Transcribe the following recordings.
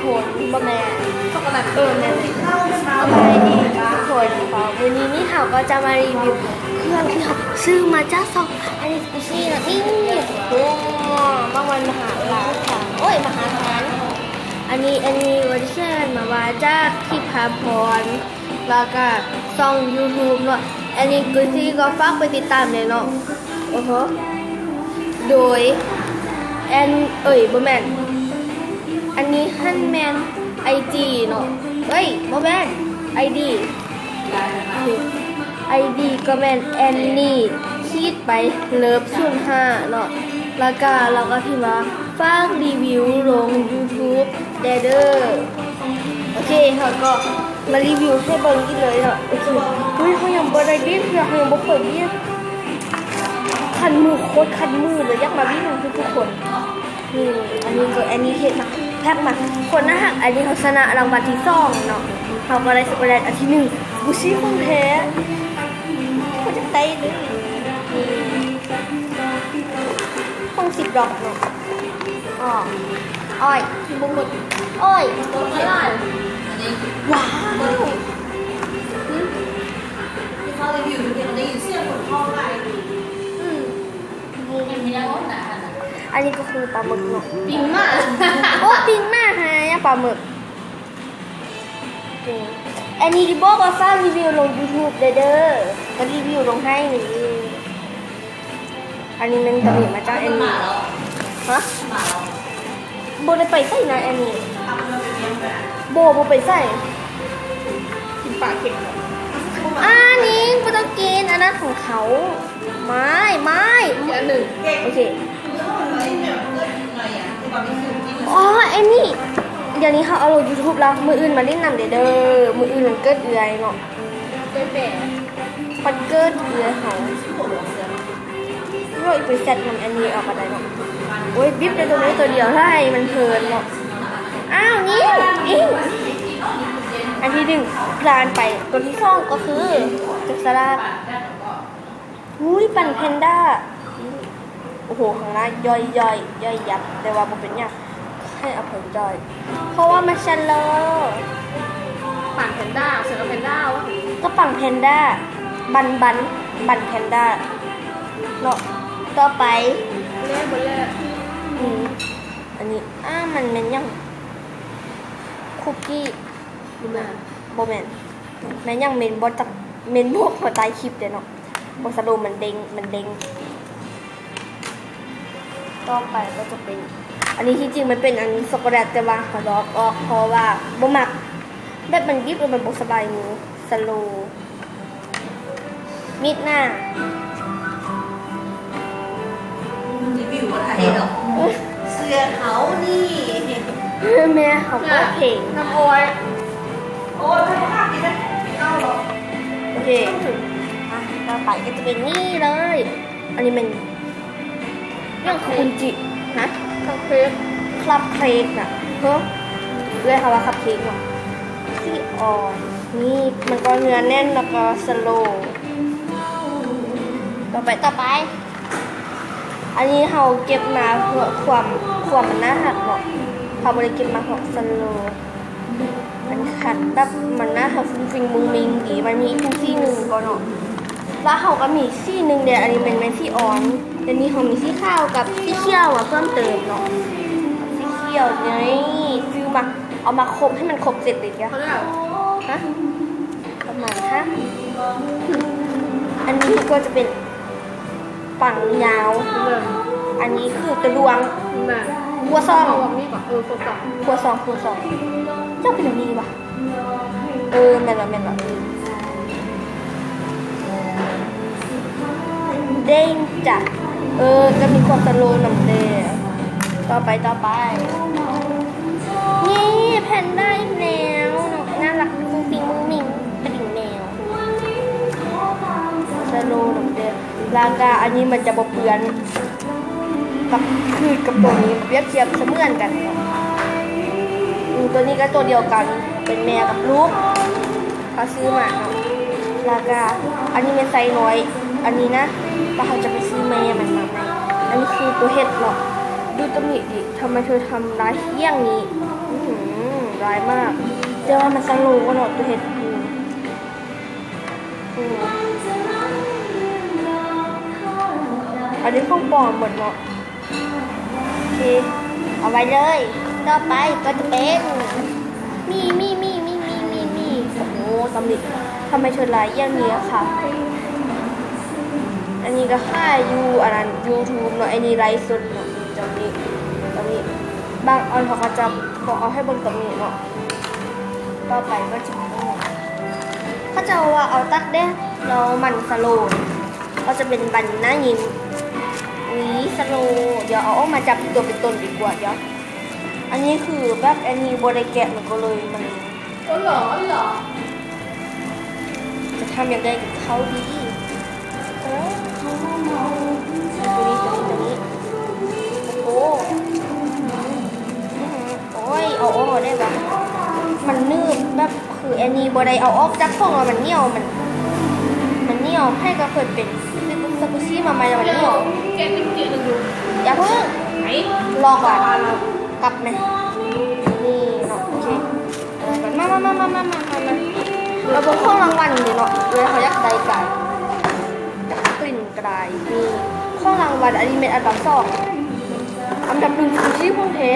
ຄົນ ບໍ່ແມ່ນ ເອີ ແມ່ນໆ ສະບາຍດີທຸກຄົນ ມື້ນີ້ນີ້ເຮົາກໍຈະມາຣີວິວເຄື່ອງທີ່ເຮົາຊື້ມາຈາກຊ່ອງ ອັນນີ້ ກູຊີ ເນາະ ນີ້ ໂອ້ ມາວັນມະຫາລາຄະ ໂອ້ຍ ມະຫາສານ ອັນນີ້ ອັນນີ້ວ່າຈະຂຽນມາວ່າຈາກທິບພາພອນ ແລ້ວກະຊ່ອງຢູທູບເນາະ ອັນນີ້ກູຊີກໍຝາກໄປຕິດຕາມແດ່ເນາະ ໂອ້ໂຫ ໂດຍ ແອນ ເອີຍ ບໍ່ແມ່ນ ອັນນີ້ຫັ້ນແມ່ນໄອຈີເນາະ ເອີຍ ບໍ່ແມ່ນ ໄອດີ ໄອດີກໍແມ່ນແອນນີ ຂີດໄປ ເລີບ ສູນຫ້າເນາະ ແລ້ວກະລາວກໍພິມວ່າ ຝາກຣີວິວລົງຢູທູບແດ່ເດີ ໂອເຄ ເຮົາກໍມາຣີວິວໃຫ້ເບິ່ງອີກເລີຍເນາະ ໂອເຄ ອຸ້ຍ ເຮົາຍັງບໍ່ໄດ້ບີບເທື່ອ ເຮົາຍັງບໍ່ເຄີຍບີບ ຄັນມື ໂຄດຄັນມືເລີຍ ຢາກມາບີບນຳທຸກໆຄົນ ນີ້ ອັນນີ້ກໍ ອັນນີ້ເຮັດມາ ແພັກມາ ຄົນໜ້າຮັກ ອັນນີ້ເຮົາຊະນະລາງວັນທີສອງເນາະ ເຮົາກໍໄດ້ຊັອກໂກແລັດອັນທີໜຶ່ງ ກູຊີຂອງແທ້ ໂຄດຢາກໄດ້ເລີຍ ນີ້ ຂອງຊິບລັອກເນາະ ອໍ ອ້ອຍ ບໍ່ໝົດ ໂອ້ຍ ບໍ່ຫຼາຍ ວ້າວ ອືມ ອັນນີ້ກໍຄືປາໝຶກເນາະ ປີ້ງມາ ໂອ້ ປີ້ງມາຫາຍາປາໝຶກ ອັນນີ້ອີ່ບໍ່ກໍຝາກຣີວິວລົງຢູທູບແດ່ເດີ ກໍຣີວິວລົງໃຫ້ນີ້ ອັນນີ້ແມ່ນຕຳໜິມາຈາກແອນນີ ຮະ ບໍ່ໄດ້ໄປໃສນະແອນນີ ບໍ່ ບໍ່ໄປໃສ ກິນປາເຄັມ ອັນນີ້ບໍ່ຕ້ອງກິນ ອັນນັ້ນຂອງເຂົາ ໄມ້ ໄມ້ ອີກອັນໜຶ່ງ ໂອເຄ ອໍ ແອນນີ ດຽວນີ້ເຮົາເອົາລົງຢູທູບແລ້ວ ມື້ອື່ນມາຫຼິ້ນນຳເດີ້ ມື້ອື່ນວັນເກີດເອື້ອຍເນາະ ເກີດແບ ວັນເກີດເອື້ອຍເຮົາ ໂອ້ຍ ໄປແຊັດນຳແອນນີເອົາກໍໄດ້ເນາະ ໂອ້ຍ ບີບແຕ່ຕົວນີ້ຕົວດຽວ ໃຫ້ມັນເພີນເນາະ ອ້າວ ນີ້ ນີ້ ອັນທີໜຶ່ງຜ່ານໄປ ຕົວທີສອງກໍຄືຈັບສະຫຼາກ ອຸ້ຍ ປັ້ນແພນດ້າ ໂອ້ໂຫ ຂ້າງໜ້າຍ່ອຍໆ ຍ່ອຍຍັບ ແຕ່ວ່າບໍ່ເປັນຫຍັງ ໃຫ້ອະໄພຈ້ອຍ ເພາະວ່າມັນສະໂລ ປັ້ນແພນດ້າ ເສືອກັບແພນດ້າ ກໍປັ້ນແພນດ້າ ບັນ ບັນ ບັນແພນດ້າເນາະ ຕໍ່ໄປ ແລ້ວບໍ່ແລ້ວ ອືມ ອັນນີ້ ອ້າ ມັນແມ່ນຫຍັງ? ຄຸກກີ້ ບໍ່ແມ່ນ ບໍ່ແມ່ນ ແມ່ນຫຍັງ? ເມັນບໍ່ຈັກ ເມັນບອກເຮົາໃຕ້ຄລິບເດ້ເນາະ ບໍ່ສະໂລ ມັນເດ້ງ ມັນເດ້ງ ຕໍ່ໄປກໍຈະເປັນ ອັນນີ້ທີ່ຈິງມັນເປັນອັນຊັອກໂກແລັດ ແຕ່ວ່າເຮົາລອກອອກ ເພາະວ່າບໍ່ມັກ ແບບມັນບີບແລ້ວມັນບໍ່ສະບາຍມື ສະໂລ ມິດໜ້າ ຣີວິວບໍ່ໄດ້ດອກ ເຊື່ອເຂົານີ້ ແມ່ເຂົາເປີດເພງ ນ້ຳອ້ອຍ ໂອ້ຍ ເຂົາບໍ່ຮັກກິນນະ ກິນເອົາດອກ ໂອເຄ ອ່ະ ຕໍ່ໄປກໍຈະເປັນນີ້ເລີຍ ອັນນີ້ແມ່ນຫຍັງ? ຄັບເຄ້ກ ຄຸນຈິ ຮະ? ຄັບເຄ້ກ ຄັບເຄ້ກນະ ເຮີ ເອື້ອຍເຮົາວ່າຄັບເຄ້ກເນາະ ສີອ່ອນ ນີ້ມັນກໍເນື້ອແໜ້ນ ແລ້ວກໍສະໂລ ຕໍ່ໄປ ຕໍ່ໄປ ອັນນີ້ເຮົາເກັບມາເພື່ອຄວາມ ຄວາມມັນໜ້າຮັກເນາະ ເຮົາບໍ່ໄດ້ເກັບມາເພື່ອສະໂລ ມັນຄັດແບບມັນໜ້າຮັກ ຟຸ້ງຟິ້ງມຸ້ງມິ້ງດີ ມັນມີອີກສີໜຶ່ງບໍ່ເນາະ ແລ້ວເຮົາກໍມີສີໜຶ່ງເດ ອັນນີ້ແມ່ນ ແມ່ນສີອ່ອນ ແຕ່ນີ້ເຮົາມີສີຂາວກັບສີຂຽວມາເພີ່ມເຕີມເນາະ ສີຂຽວນີ້ຊື້ມາ ເອົາມາຄົບໃຫ້ມັນຄົບເຊັດເລີຍເດ ຮະ? ປະມານ ຮະ? ອັນນີ້ກໍຈະເປັນປັງຍາວ ອັນນີ້ຄືຕະຫຼວງ ຄົວຊອງ ຄົວຊອງ ຄົວຊອງ ເຈົ້າເປັນແນວນີ້ຫວາ? ເອີ ແມ່ນລະ ແມ່ນລະ ເດ້ງຈະ ເອີ ກໍມີຄວາມສະໂລນຳເດ້ ຕໍ່ໄປ ຕໍ່ໄປ ນີ້ແພນດ້າອີກແລ້ວເນາະ ໜ້າຮັກ ຟຸ້ງຟິ້ງມຸ້ງມິ້ງ ກະດິ່ງແມວ ສະໂລນຳເດ້ ລາກາ ອັນນີ້ມັນຈະບໍ່ເປື້ອນ ກັບ ຄືກັບໂຕນີ້ ປຽບທຽບສະເໝືອນກັນເນາະ ອືມ ໂຕນີ້ກໍໂຕດຽວກັນ ເປັນແມ່ກັບລູກ ເຮົາຊື້ມາເນາະ ລາກາ ອັນນີ້ແມ່ນໄຊນ້ອຍ ອັນນີ້ນະ ແລ້ວເຮົາຈະໄປຊື້ແມ່ມັນມາໃໝ່ ອັນນີ້ຄືໂຕເຫັດເນາະ ດູຕຳໜິດີ ທຳໄມເທີທຳລາຍຢ່າງນີ້ ອືຫື ຫຼາຍມາກ ແຕ່ວ່າມັນສະໂລເນາະ ຕົວເຮັດ ອືມ ອືມ ອັນນີ້ຂອງປອມໝົດເນາະ. ໂອເຄ ເອົາໄວ້ເລີຍ. ຕໍ່ໄປກໍຈະເປັນ ມີ ມີ ມີ ໂອ້ໂຫ ຕຳລິ ທຳໄມເທື່ອຫຼາຍຢ່າງນີ້ລະຄະ? ອັນນີ້ກໍຂາຍຢູ່ ອັນນັ້ນ YouTube ເນາະ ອັນນີ້ໄລຟ໌ສົດເນາະ ຕຳລິ ຕຳລິ ບາງອັນເຂົາກໍຈະບໍ່ເອົາໃຫ້ເບິ່ງຕຳລິເນາະ. ຕໍ່ໄປກໍຈະເປັນ ເຂົາເຈົ້າວ່າເອົາຕາກແດດ ແລ້ວມັນສະໂລ ກໍຈະເປັນບັນໜ້າຍິ້ມ ອຸຍ ສະໂລ. ດຽວເອົາອອກມາຈັບຕົວເປັນຕົນດີກວ່າ. ດຽວ ອັນນີ້ຄືແບບ ອັນນີ້ບໍ່ໄດ້ແກະ ມັນກໍເລີຍ ມັນ ອໍ ເອີ ເອີ ຈະທຳຢ່າງໃດກັບເຂົາດີ? ເອີ ຕົວນີ້ ຕົວນີ້ ຕົວນີ້ ໂອ້ໂຫ ໂອ້ຍ ເອົາອອກໄດ້ຫວາ? ມັນໜືບແບບ ຄືແອນນີ້ບໍ່ໄດ້ເອົາອອກຈາກຟອງ ແລ້ວມັນໜຽວ ມັນ ມັນໜຽວ. ໃຜກໍເຄີຍເປັນ ຊື້ສະກຸຊີມາໃໝ່ແລ້ວມັນໜຽວ. ຢ່າເພິ່ງ ລໍກ່ອນ ກັບແມະ ນີ້ເນາະ. ໂອເຄ ມາ ມາ ມາ ມາ ມາ ມາ ມາ ມາ ມາເບິ່ງຂອງລາງວັນນີ້ເນາະ ເວລາເຮົາຢາກໄດ້ການ ກະລິ້ນກະດາຍ ນີ້ ຂອງລາງວັນ ອັນນີ້ແມ່ນອັນດັບສອງ ອັນດັບໜຶ່ງຄືຊີພອງແທ້.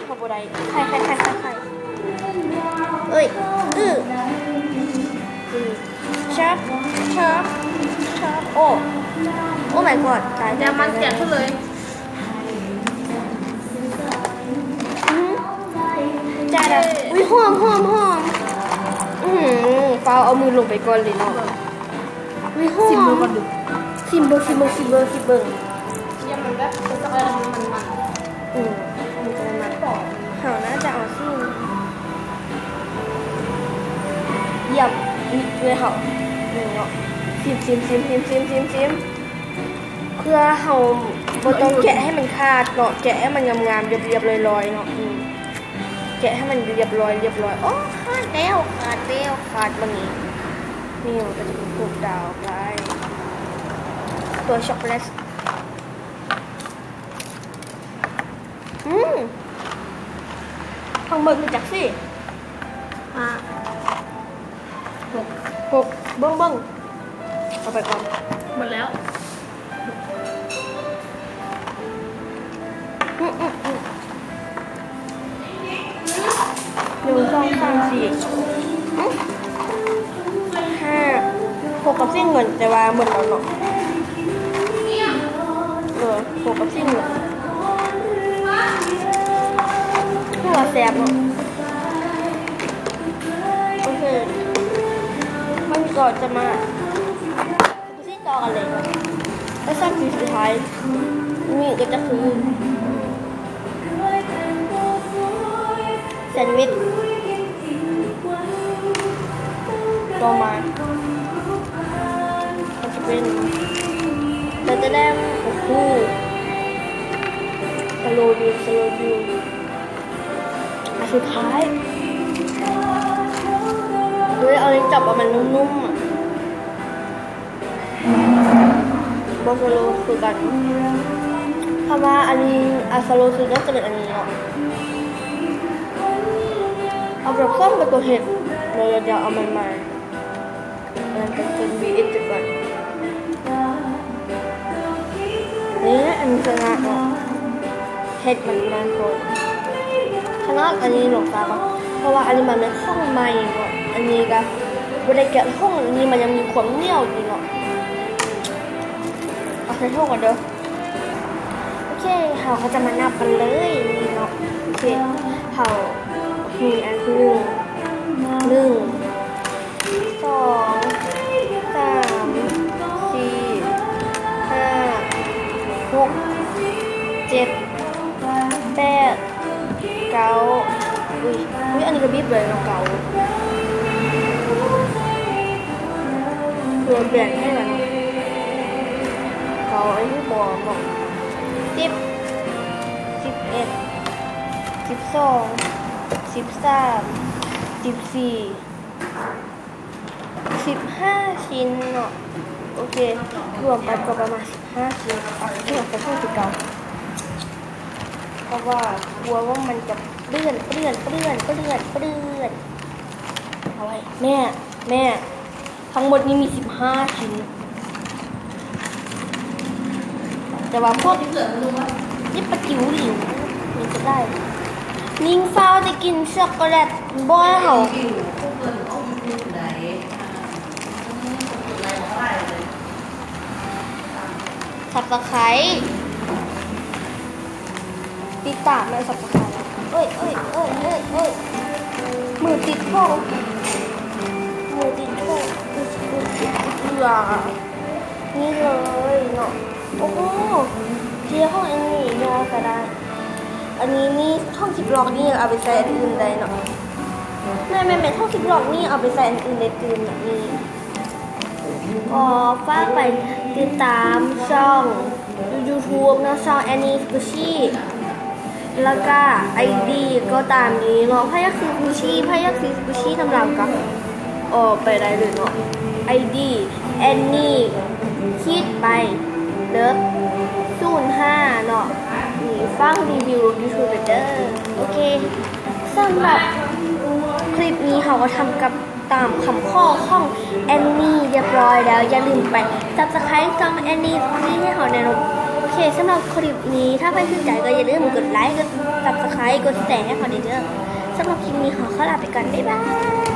ເຮົາບໍ່ໄດ້ ໄຂ່ ໄຂ່ ໄຂ່ ໄຂ່ ເອີຍ ອື ອື ຊັບ ຊັບ ຊັບ ໂອ້ ໂອ້ມາຍກອດ ຕາຍ ແລ້ວມັນແກະເລີຍ. ອື ຈ້າດາ ອຸ້ຍ ຫອມ ຫອມ ຫອມ ອື ຟ້າວເອົາມືລົງໄປກ່ອນເລີຍເນາະ. ອຸ້ຍ ຫອມ ຊິມເບິ່ງກ່ອນດູ ຊິມເບິ່ງ ຊິມເບິ່ງ ຊິມເບິ່ງ ຊິມເບິ່ງ ຢ່າງມັນແບບ ມັນ ມັນ ອື ມັນຈະມັນ ເຮົາໜ້າຈະເອົາຊິມ ຢຽບ ນີ້ເລີຍເຮົາ ນີ້ເນາະ ຊິມ ຊິມ ຊິມ ຊິມ ຊິມ ຊິມ ເພື່ອເຮົາບໍ່ຕ້ອງແກະໃຫ້ມັນຂາດເນາະ ແກະໃຫ້ມັນງາມໆ ລຽບໆ ລອຍໆ ເນາະ ອື ແກະໃຫ້ມັນລຽບລອຍ ລຽບລອຍ. ໂອ້ ຂາດແລ້ວ ຂາດແລ້ວ ຂາດບາດນີ້ ນີ້ມັນກໍຈະເປັນຮູບດາວໄປ ຕົວຊັອກໂກແລັດ ອືມ ທັງໝົດມີຈັກສີ? ຫ້າ ຫົກ ຫົກ ເບິ່ງ ເບິ່ງ ເອົາໄປກ່ອນ ໝົດແລ້ວ. ອືມ ອືມ ອືມ ໜຶ່ງ ສອງ ສາມ ສີ່ ຫ້າ ຫົກກັບສີ່ເງິນ ແຕ່ວ່າໝົດແລ້ວເນາະ ເອີ ຫົກກັບສີ່ເງິນ ຖືວ່າແຊບເນາະ. ໂອເຄ ມັນກໍຈະມາ ຊິຕໍ່ກັນເລີຍ ແລ້ວສາມສີສຸດທ້າຍ ນີ້ກໍຈະຄືແຊນວິດ ຕໍ່ມາກໍຈະເປັນ ແຕ່ ແຕ່ ແຕ່ ໂອ້ໂຫ ສະໂລຢູ່ ສະໂລຢູ່ ອັນສຸດທ້າຍ ເອີຍ ເອົາເລັ້ນຈັບເອົາມັນນຸ້ມໆ ອະ ບໍ່ສະໂລຄືກັນ ເພາະວ່າອັນນີ້ ອັນສະໂລສຸດໜ້າຈະເປັນອັນນີ້ເນາະ ເອົາແບບສ້ອມເປັນຕົວເຮັດ ແລ້ວດຽວເອົາໃໝ່ໆ. ອັນນັ້ນກໍຄື ບີເອັດ ໄປກ່ອນ ນີ້ ອັນນີ້ຊະນະເນາະ ເຮັດມັນນານໂພດ ຂະໜາດອັນນີ້ຫຼວງຕາກໍ ເພາະວ່າອັນນີ້ມັນເປັນຂອງໃໝ່ເນາະ ອັນນີ້ກໍບໍ່ໄດ້ແກະຖົງ ອັນນີ້ມັນຍັງມີຄວາມໜຽວຢູ່ເນາະ ເອົາໃສ່ຖົງກ່ອນເດີ. ໂອເຄ ເຮົາກໍຈະມານັບກັນເລີຍເນາະ ໂອເຄ ເຮົາມີອັນໜຶ່ງ ໜຶ່ງ ສອງ ສາມ ສີ່ ຫ້າ ຫົກ ເຈັດ ແປດ ເກົ້າ ອຸ້ຍ ອຸ້ຍ ອັນນີ້ກໍບີບເລີຍເນາະ ເກົ້າ ເພື່ອແບ່ງໃຫ້ມັນ ເກົ້າ ອັນນີ້ບໍ່ເນາະ ສິບ ສິບເອັດ ສິບສອງ ສິບສາມ ສິບສີ່ ສິບຫ້າຊິ້ນເນາະ ໂອເຄ ລວມກັນກໍປະມານສິບຫ້າຊິ້ນ ເອົາສິບຫ້າໃສ່ຖົງຄືເກົ່າ ເພາະວ່າກົວວ່າມັນຈະ ເປື້ອນ ເປື້ອນ ເປື້ອນ ເປື້ອນ ເປື້ອນ ເອົາໄວ້ ແມ່ ແມ່ ທັງໝົດນີ້ມີສິບຫ້າຊິ້ນ ແຕ່ວ່າພວກ ເຈັບປະຈິວຫຼິວນີ້ກໍໄດ້. ຍິງຟ້າວຈະກິນຊັອກໂກແລັດບໍ່ເຮົາ Subscribe ຕິດຕາມແມ່ນ Subscribe ເອີຍ ເອີຍ ເອີຍ ເອີຍ ເອີຍ ມືຕິດຂອງ ມືຕິດຂອງ ນີ້ເລີຍເນາະ. ໂອ້ໂຫ ເທຂອງອັນນີ້ເນາະກໍໄດ້. ອັນນີ້ນີ້ ທ້ອງຊິບລັອກນີ້ເອົາໄປໃສ່ອັນອື່ນໄດ້ເນາະ. ແມ່ນໆໆ ທ້ອງຊິບລັອກນີ້ເອົາໄປໃສ່ອັນອື່ນໄດ້ຕື່ມເນາະ. ນີ້ ກໍຝາກໄປຕິດຕາມຊ່ອງ YouTube ເນາະ ຊ່ອງ Annie Squishy ແລ້ວກະ ID ກໍຕາມນີ້ເນາະ. ໃຜຢາກຊື້ Squishy ໃຜຢາກຊື້ Squishy ນຳລາວກະ ອອກໄປໄດ້ເລີຍເນາະ. ID Annie ຂີດໄປ ເລີບ ສູນຫ້າເນາະ. ນີ້ ຝາກຣີວິວ YouTube ເດີ. ໂອເຄ ສຳລັບຄລິບນີ້ເຮົາກໍທຳກັບ ຕາມຄຳຂໍຂອງແອນນີຮຽບຮ້ອຍແລ້ວ. ຢ່າລືມໄປ Subscribe ຊ່ອງແອນນີ Squishy ໃຫ້ເຮົາແດ່ເນາະ. ໂອເຄ ສຳລັບຄລິບນີ້ ຖ້າໃຜຖືກໃຈກໍຢ່າລືມກົດໄລ ກົດ Subscribe ກົດແຊໃຫ້ເຮົາແດ່ເດີ. ສຳລັບຄລິບນີ້ ເຮົາຂໍລາໄປກ່ອນ ບາຍບາຍ.